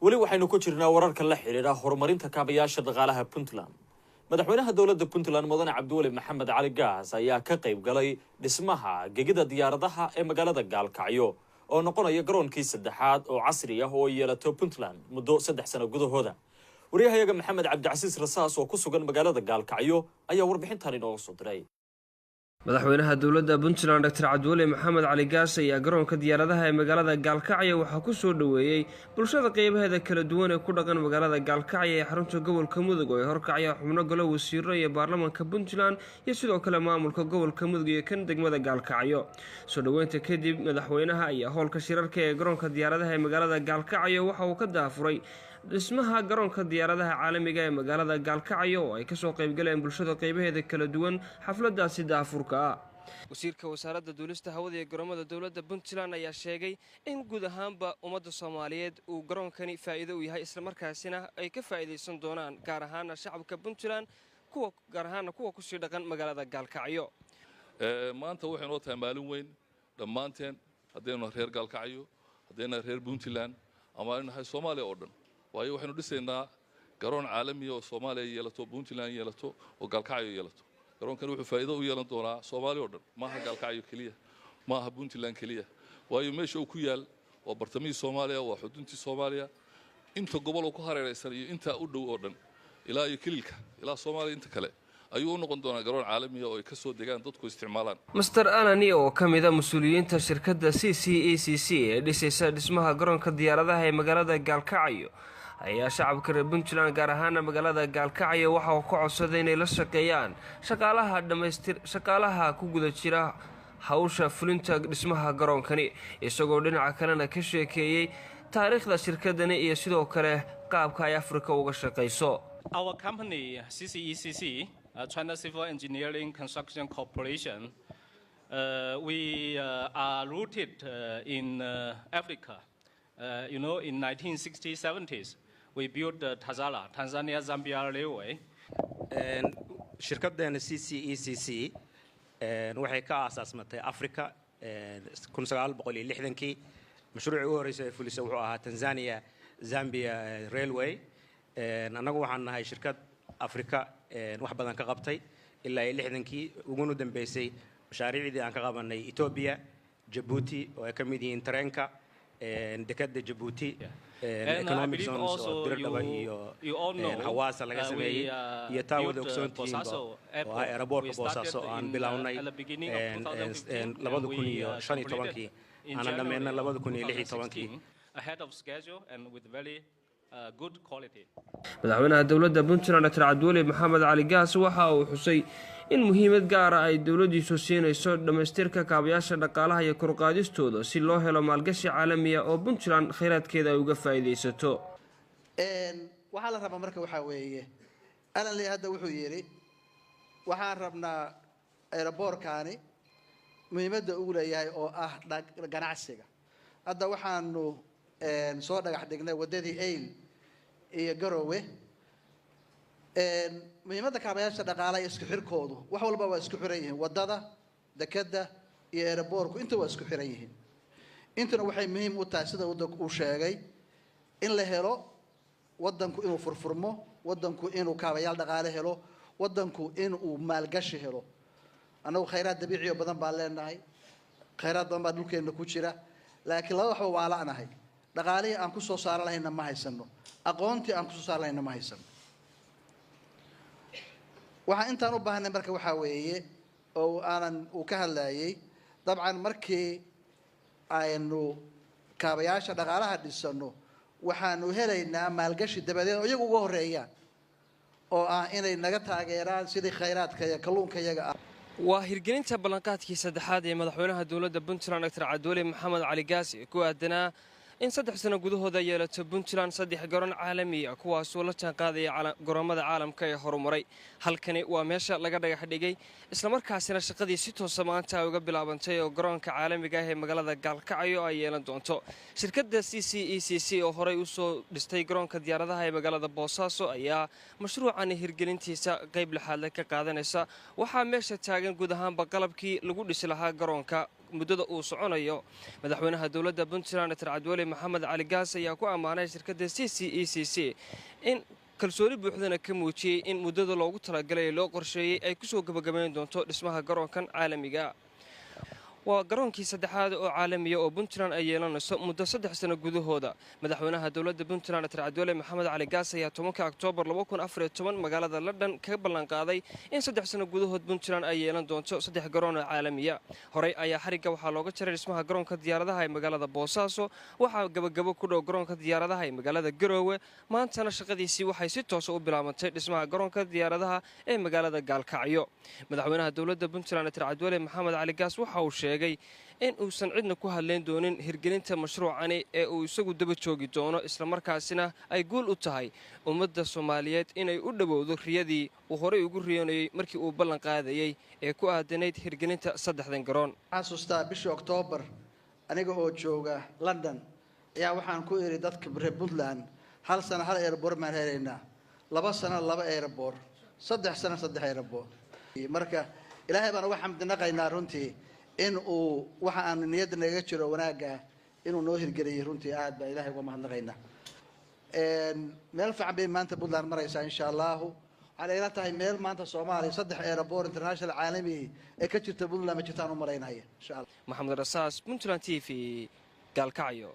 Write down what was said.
Weli waxaynu ku jirnaa wararka la xidhiidha horumarinta kaabayaasha dhaqaalaha Puntland. Madaxweynaha dowladda Puntland, Mudane Cabdiweli Maxamed Cali Gaas, ayaa ka qayb galay dhismaha gegida diyaaradaha ee magaalada Gaalkacyo, oo noqonaya garoonkii saddexaad oo casri ah oo ay yeelato Puntland muddo 3 sano gudahooda. Waryahayaga Maxamed Cabdicasiis Rasaas oo ku sugan magaalada Gaalkacyo ayaa warbixintan inooga soo diray. Madaxweynaha dowladda Puntland, Doctor Cabdiweli Maxamed Cali Gaas, ayaa garoonka diyaaradaha ee magaalada Gaalkacyo waxaa ku soo dhoweeyey bulshada qeybaheeda kala duwan ee ku dhaqan magaalada Gaalkacyo ee xarunta gobolka Mudug, oo ay horkacaya xubno golo wasiiro iyo baarlamaanka Puntland iyo sidoo kale maamulka gobolka Mudug iyo kan degmada Gaalkacyo. Soo dhoweynta kadib, madaxweynaha ayaa hoolka shirarka ee garoonka diyaaradaha ee magaalada Gaalkacyo waxa uu ka daafuray dhismaha garoonka diyaaradaha caalamiga ee magaalada Gaalkacyo, oo ay kasoo qaybgaleen bulshada qeybaheeda kala duwan xafladaasi daafurka ah. Wasiirka Wasaaradda Duulista Hawada ee garoomada dowladda Puntland ayaa sheegay in guud ahaanba ummadda Soomaaliyeed uu garoonkani faa'iido u yahay, islamarkaasina ay ka faa'iidaysan doonaan, gaar ahaana shacabka Puntland, kuwa gaar ahaana kuwa kusii dhaqan magaalada Gaalkacyo. Maanta waxay noo tahay maalin weyn dhammaanteen, haddaynu reer Gaalkacyo, haddayna reer Puntland ama aynu nahay Soomaaliya oo dhan, waayo waxaynu dhisaynaa garoon caalamiya oo Soomaaliya yeelato, Puntland yeelato oo Gaalkacyo yeelato. Garoonkani wuxuu faa'iido u yeelan doonaa Soomaaliya oo dhan, maaha Gaalkacyo keliya, maaha Puntland keliya, waayo meesha uu ku yaal waa bartamihii Soomaaliya, waa xuduntii Soomaaliya. Inta gobol oo ku hareeraysan iyo intaa u dhow oo dhan, ilaa iyo kililka, ilaa Soomaaliya inta kale ayuu u noqon doonaa garoon caalamiya oo ay ka soo degaan dadku isticmaalaan. Master Alani oo ka mid a mas-uuliyiinta shirkadda CCECC ee dhisaysa dhismaha garoonka diyaaradaha ee magaalada Gaalkacyo ayaa shacabka reer Puntland, gaar ahaana magaalada Gaalkacyo, waxa uu ka codsaday inay la shaqeeyaan shaqaalaha dhamaystir shaqaalaha ku guda jira hawsha fulinta dhismaha garoonkani, isagoo dhinaca kalena ka sheekeeyey taariikhda shirkadani iyo sidoo kale qaabka ay Afrika uga shaqayso. Our company, CCECC, China Civil Engineering Construction Corporation, we are rooted in Africa. In 1960s, 70s, we built the Tazara, Tanzania-Zambia Railway. Shirkadeena CCECC waxay ka aasaasmatay Africa 1960-kii. Mashruucii ugu horreysay ee fulisa wuxuu ahaa Tanzania Zambia Railway. Annagu waxaan nahay shirkad Afrika wax badan ka qabtay ilaa iyo 60-kii, uguna dambeysay mashaariicdii aan ka qabanay Etoobiya, Jabuuti, oo ay ka mid yihiin tareenka, dekadda Jabuuti, economic zones oo Dirdhaba iyo Hawaasa laga sameeyey, iyo taa wada ogsoontihiinba oo ah airportka Boosaaso oo aan bilownay 2015-kii, aanan dhammeynay 2016-kii. Ahead of schedule and with very good quality. Madaxweynaha dowladda Puntland, Dr Cabdiweli Maxamed Cali Gaas, waxa uu xusay in muhiimad gaara ay dowladdiisu siinayso dhammaystirka kaabayaasha dhaqaalaha iyo korqaadistooda, si loo helo maalgashi caalamiya oo Puntland kheyraadkeeda ay uga faa'iidaysato. Waxaa la rabaa marka waxaa weeye, Alanley hadda wuxuu yidhi waxaan rabnaa airportkani muhiimadda uu leeyahay oo ah ganacsiga. Hadda waxaanu soo dhagax dhignay waddadii Eyl iyo Garowe. Muhiimadda kaabayaasha dhaqaalaha iyo isku xirkoodu, wax walba waa isku xiran yihiin. Waddada, dekadda iyo airportku inta waa isku xiran yihiin. Intuna waxay muhiim u tahay, sida uu sheegay, in la helo waddanku inuu furfurmo, waddanku inuu kaabayaal dhaqaale helo, waddanku inuu maalgashi helo. Annagu khayraad dabiici oo badan baan leenahay, khayraad badan baa dhulkeenna ku jira, laakiin laba waxba waa la'nahay: dhaqaalihii aan ku soo saaran lahayna ma haysano, aqoontii aan kusoo saaran lahayna ma haysano. Waxaan intaan u baahnay marka waxaa weeye oo aanan uu ka hadlayay, dabcan markii aynu kaabayaasha dhaqaalaha dhisano, waxaanu helaynaa maalgashi dabadeed oo iyagu uga horeeyaan, oo ah inay naga taageeraan sidii khayraadka iyo kalluunka iyaga ah. Waa hirgelinta ballanqaadkii saddexaad ee madaxweynaha dowladda Puntland, Dr Cabdiweli Maxamed Cali Gaasi, ku aadanaa in 3 sano gudahooda yeelato Puntland saddex garoon caalamiya, kuwaasoo la jaanqaadaya garoomada caalamka ee horumaray. Halkani waa meesha laga dhagax dhigay, islamarkaasina shaqadii si toosa maanta ay uga bilaabantay, oo garoonka caalamiga ah ee magaalada Gaalkacyo ay yeelan doonto shirkadda CCECC, oo horey usoo dhistay garoonka diyaaradaha ee magaalada Boosaaso, ayaa mashruucani hirgelintiisa qayb lixaadle ka qaadanaysa. Waxaa meesha taagan guud ahaanba qalabkii lagu dhisi lahaa garoonka. muddada uu soconayo. Madaxweynaha dowladda Puntland, Dr Cabdiweli Maxamed Cali Gaas, ayaa ku ammaanay shirkadda CCECC in kalsooni buuxdana ka muujiyey in muddada loogu talagalay ee loo qorsheeyey ay kusoo gebagabayn doonto dhismaha garoonkan caalamiga. Waa garoonkii saddexaad oo caalamiya oo Puntland ay yeelanayso muddo 3 sano gudahooda. Madaxweynaha dowladda Puntland, Dr Cabdiweli Maxamed Cali Gaas, ayaa 10-ka Oktoobar 2014 magaalada London kaga ballanqaaday in 3 sano gudahood Puntland ay yeelan doonto saddex garoon oo caalamiya. Horey ayaa xarigga waxaa looga jaray dhismaha garoonka diyaaradaha ee magaalada Boosaaso. Waxaa gebagabo ku dhow garoonka diyaaradaha ee magaalada Garoowe. Maantana shaqadiisii waxay si toosa u bilaabantay dhismaha garoonka diyaaradaha ee magaalada Gaalkacyo. Madaxweynaha dowladda Puntland, Dr Cabdiweli Maxamed Cali Gaas, waxa uu sheegay in uusan cidna ku hadlayn doonin hirgelinta mashruucani ee uu isagu daba joogi doono, islamarkaasina ay guul u tahay ummadda Soomaaliyeed inay u dhowowdo riyadii uu horey ugu riyoonayey markii uu ballan qaadayey ee ku aadanayd hirgelinta saddexdan garoon. Xasuustaa bishii Oktoobar aniga oo jooga London ayaa waxaan ku idhi dadka reer Puntland: hal sano hal airport baan helaynaa, 2 sano laba airport, 3 sano saddex airport. Marka Ilaahay baan uga xamdinaqaynaa runtii in uu waxa aanu niyadda naga jiro wanaagga inuu noo hirgeliyey. Runtii aad baa Ilahay uga mahadnaqaynaa. Meel fiican bay maanta Puntland maraysaa, insha Allahu. Waxaan ila tahay meel maanta Soomaaliya saddex airport international caalami ee ka jirta Puntland ma jirtaan u malaynaya, insha Allah. Maxamed Rasaas, Puntland TV, Gaalkacyo.